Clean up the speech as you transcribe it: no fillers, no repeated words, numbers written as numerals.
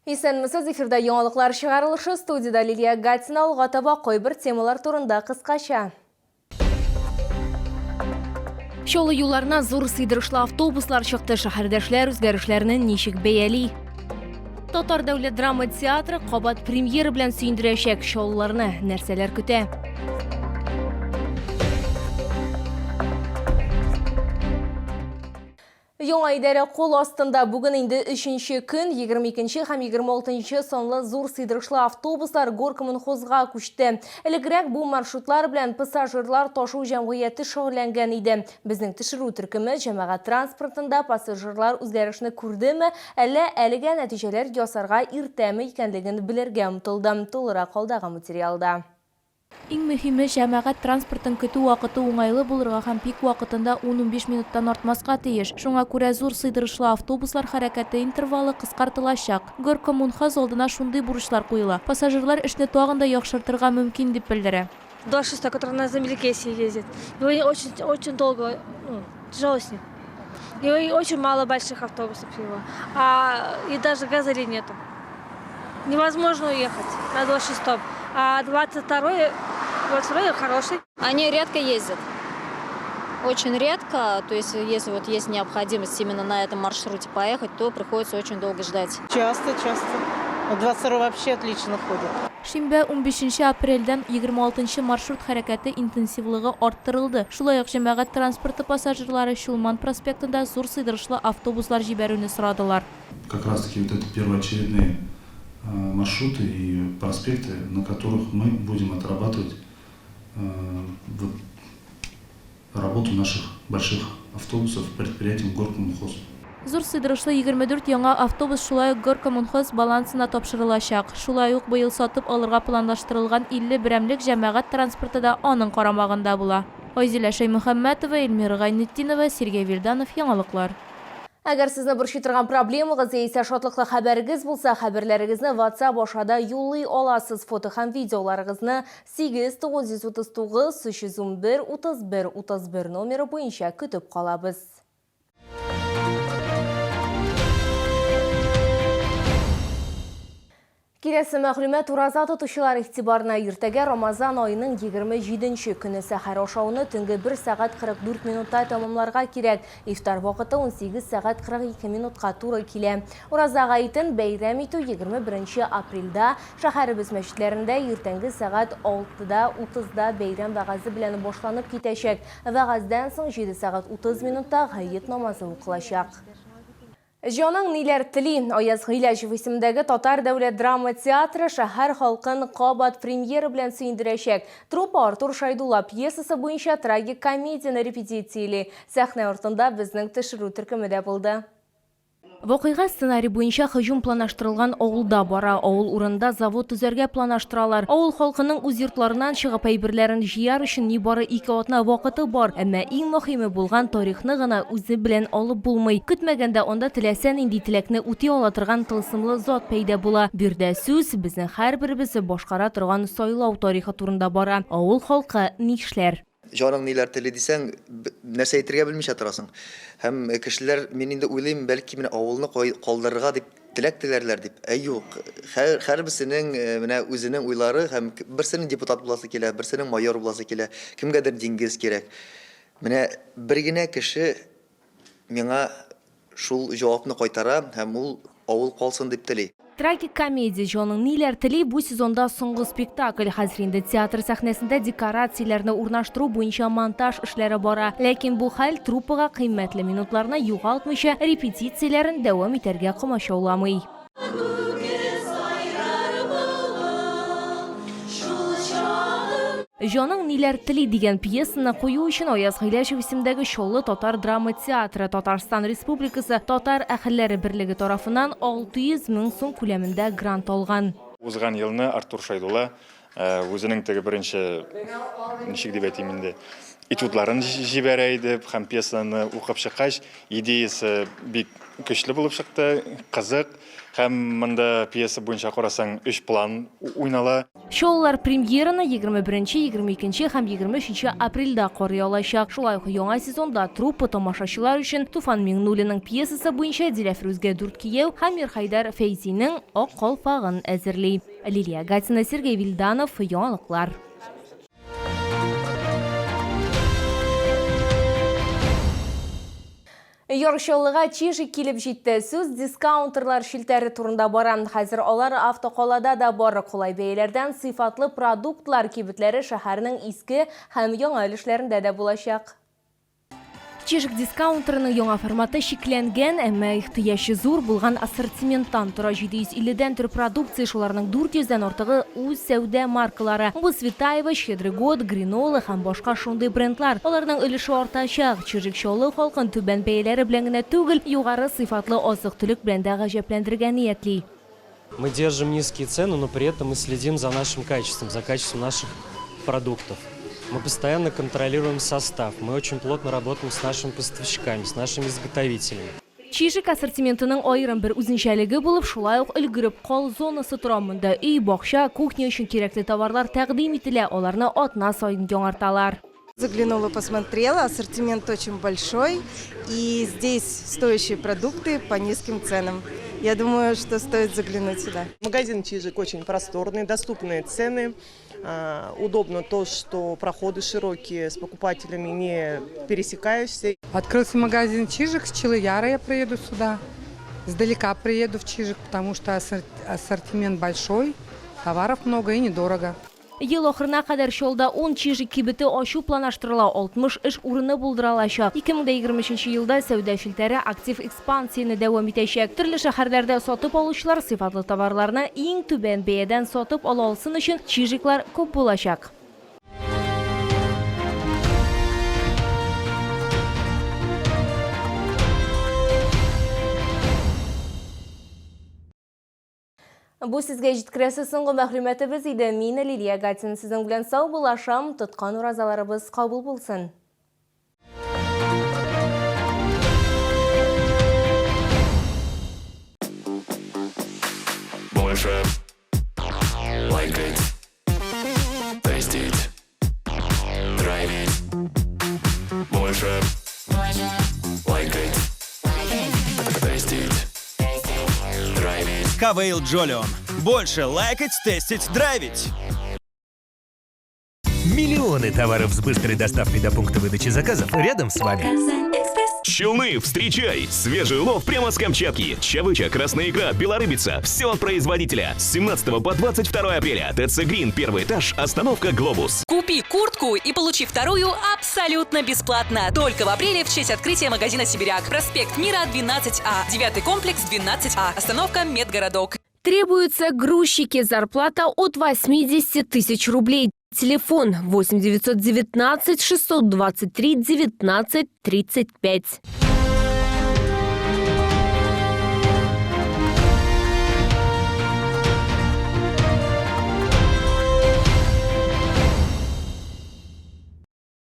Исәнмесез, эфирда яңалыклар чыгарылышы, студиядә Лилия Гатина, алга таба кайбер темалар турында кыскача. Чаллы юлларына зур сыйдырышлы автобуслар чыкты. Шәһәрдәшләр үзгәрешләрне ничек бәяли? Татар дәүләт драма театры кабат премьера белән сөендерәчәк чаллыларны нәрсәләр көтә? Яңа идарә кул астында бүген инде өченче көн, 22 һәм 26 санлы зур сыйдырышлы автобуслар Горкоммунхозга күчте. Элегрәк бу маршрутлар белән пассажирлар ташу җәмгыяте шөгыльләнгән иде. Безнең төшерү төркеме җәмәгать транспортында пассажирлар үзгәрешне күрдеме, әллә әлегә нәтиҗәләр ясарга иртәме икәнлеген белергә омтылды. Тулырак алдагы материалда. Иң мөһиме, җәмәгать транспортын көтү вакыты уңайлы булырга һәм пик вакытында ун-унбиш минуттан артмаска тиеш. Шуңа күрә зур сыйдырышлы автобуслар хәрәкәте интервалы кыскартылачак. Горкоммунхоз алдына шундый бурычлар куела. Пассажирлар эшне тагын да яхшыртырга мөмкин дип белдерә. 26, который на Замеликесе ездит. Его очень, очень долго, ну, тяжело с ним. И очень мало больших автобусов его. А, и даже газели нету. Невозможно уехать на 26-м. А 22-й, 22 хороший. Они редко ездят. Очень редко. То есть, если вот есть необходимость именно на этом маршруте поехать, то приходится очень долго ждать. Часто, часто. 22 вообще отлично ходит. Шимбә, унбишенче апрельдән 26 нчы маршрут хәрәкәте интенсивлыгы арттырылды. Шулай ук җәмәгать транспорты пассажирлары Чулман проспектында зур сыйдырышлы автобуслар җибәрүне сорадылар. Как раз таки вот это первоочередные маршруты и проспекты, на которых мы будем отрабатывать вот работу наших больших автобусов предприятием Горкоммунхоз. Зур сыйдырышлы 24 яңа автобус шулай ук Горкоммунхоз балансына тапшырылачак. Шулай ук быел сатып алырга планлаштырылган 50 берәмлек җәмәгать транспорты да аның карамагында була. Айзилә Шәймөхәммәтова, Эльмира Гайнетдинова, Сергей Вильданов, Яңалыклар. Әгәр сезне борчый торган проблемагыз яисә шатлыклы хәбәрегез булса, хәбәрләрегезне WhatsApp аша да юллый аласыз. Фото һәм видеоларыгызны 8 939 311 31 31 номеры буенча көтеп калабыз. Киләсе мәгълүмат ураза тотучылар игътибарына иртәгә Рамазан аеның 27 нче көне сәхәр ашауны төнге 1 сәгать 44 минутта тәмамларга кирәк. Ифтар вакыты 18 сәгать 42 минутка туры килә. Ураза гаетен бәйрәм итү 21 нче апрельдә шәһәребез мәчетләрендә иртәнге сәгать 6-да 30-да бәйрәм вәгазе белән башланып китәчәк. Вәгазьдән соң 7 сәгать 30 минутта гает намазы укылачак. Җаның ниләр тели? Аяз Гыйләҗев исемендәге Татар дәүләт драма театры шәһәр халкын кабат премьера белән сөендерәчәк. Труппа Артур Шайдулла пьесасы буенча трагик комедияне репетицияли. Сәхнә артында безнең төшерү төркеме дә булды. Вакыйга сценарий буенча һөҗүм планлаштырылган авылда бара. Авыл урынында завод төзәргә планлаштыралар. Авыл халкының үз йортларыннан чыгып әйберләрен җыяр өчен нибары ике атна вакыты бар. Әмма иң мөһиме булган тарихны гына үзе белән алып булмый. Көтмәгәндә анда теләсә нинди теләкне үти ала торган тылсымлы зат пәйда була. Биредә сүз, безнең һәрберебез башкара торган сайлау тарихы турында бара. Авыл халкы нишләр? Җаның ниләр тели дисәң, нәрсә әйтергә белмичә торасың. Һәм кешеләр, мин инде уйлыйм, бәлки менә авылны калдырырга дип теләк теләрләр дип. Ә юк, һәрберсенең менә үзенең уйлары һәм берсенең депутат буласы килә, берсенең майор буласы килә, кемгәдер диңгез кирәк. Менә бер генә кеше Миңа шул җавапны кайтара һәм ул авыл калсын дип тели. Трагик комедия Җаның ниләр тели бу сезонда соңгы спектакль. Хәзер инде театр сәхнәсендә декорацияләрне урнаштыру буенча монтаж эшләре бара. Ләкин бу хәл труппага кыйммәтле минутларны югалтмыйча репетицияләрен дәвам итәргә комачауламый. Җаның ниләр тели дигән пьесаны кую өчен Аяз Гыйләҗев исемендәге Чаллы татар драма театры Татарстан Республикасы Татар әһелләре берлеге тарафыннан 600 мең сум күләмендә грант алган. Узган елны Артур Шайдулла үзенең теге беренче, ничек дип әйтим инде, Этюдларын җибәрә иде һәм пьесаны укып чыккач, идеясе бик көчле булып чыкты, кызык. Һәм монда пьеса буенча карасаң, өч план уйнала. Чаллылар премьераны 21, 22 һәм 23 апрельдә карый алачак. Шулай ук яңа сезонда труппа тамашачылар өчен Туфан Миңнуллинның пьесасы буенча Диләфрүзгә дүрт кияү һәм Мирхәйдәр Фәйзинең Ак калфагын әзерли. Лилия Гатина, Сергей Вильданов, Яңалыклар. Яр Чаллыга Чижик килеп җитте. Сүз дискаунтерлар челтәре турында бара. Хәзер алар автокалада да бар. Кулай бәяләрдән сыйфатлы продуктлар кибетләре шәһәрнең иске һәм яңа өлешләрендә дә булачак. Чижик дискаунтерының яңа форматы чикләнгән, әмма ихтыяҗ зур булган ассортименттан тора. 750 дән төр продукция, шуларның 400 дән артыгы үз сәүдә маркалары. Бу Цветаева, Щедрый год, Гринола һәм башка шундый брендлар. Аларның өлеше артачак. Чижик Чаллы халкын түбән бәяләре белән генә түгел, югары сыйфатлы азык-төлек белән дә гаҗәпләндерергә ниятли. Мы держим низкие цены, но при этом мы следим за нашим качеством, за качеством наших продуктов. Мы постоянно контролируем состав, мы очень плотно работаем с нашими поставщиками, с нашими изготовителями. Чижик ассортиментының аерым бер үзенчәлеге булып, шулай ук өлгереп кал зонасы тора. Монда өй, бакча, кухня өчен кирәкле товарлар тәкъдим ителә, аларны атна саен яңарталар. Заглянула, посмотрела, ассортимент очень большой, и здесь стоящие продукты по низким ценам. Я думаю, что стоит заглянуть сюда. Магазин «Чижик» очень просторный, доступные цены. Удобно то, что проходы широкие, с покупателями не пересекаешься. Открылся магазин «Чижик», с Чилыяра я приеду сюда. Сдалека приеду в «Чижик», потому что ассортимент большой, товаров много и недорого. Ел ахырына кадәр Чаллыда ун Чижик кибете ачу планлаштырыла, 60 эш урыны булдырылачак. 2023 елда сәүдә челтәре актив экспансияне дәвам итәчәк. Төрле шәһәрләрдә сатып алучылар сыйфатлы товарларны иң түбән бәядән сатып ала алсын өчен Чижиклар күп булачак. Бу сезгә җиткерәсе соңгы мәгълүматыбыз иде. Мин Лилия Гатин сезнең белән сау булашам. Тоткан уразаларыбыз кабул булсын. Больше лайкать, тестить, драйвить. Больше лайкать, тестить, драйвить. Хавейл Джолион. Больше лайкать, тестить, драйвить. Миллионы товаров с быстрой доставкой до пункта выдачи заказов рядом с вами. Челны, встречай! Свежий улов прямо с Камчатки. Чавыча, красная икра, белорыбица. Все от производителя. С 17 по 22 апреля. ТЦ Грин, первый этаж, остановка Глобус. Купи куртку и получи вторую абсолютно бесплатно. Только в апреле в честь открытия магазина «Сибиряк». Проспект Мира, 12А. Девятый комплекс, 12А. Остановка Медгородок. Требуются грузчики. Зарплата от 80 тысяч рублей. Телефон 8 919 623 19 35.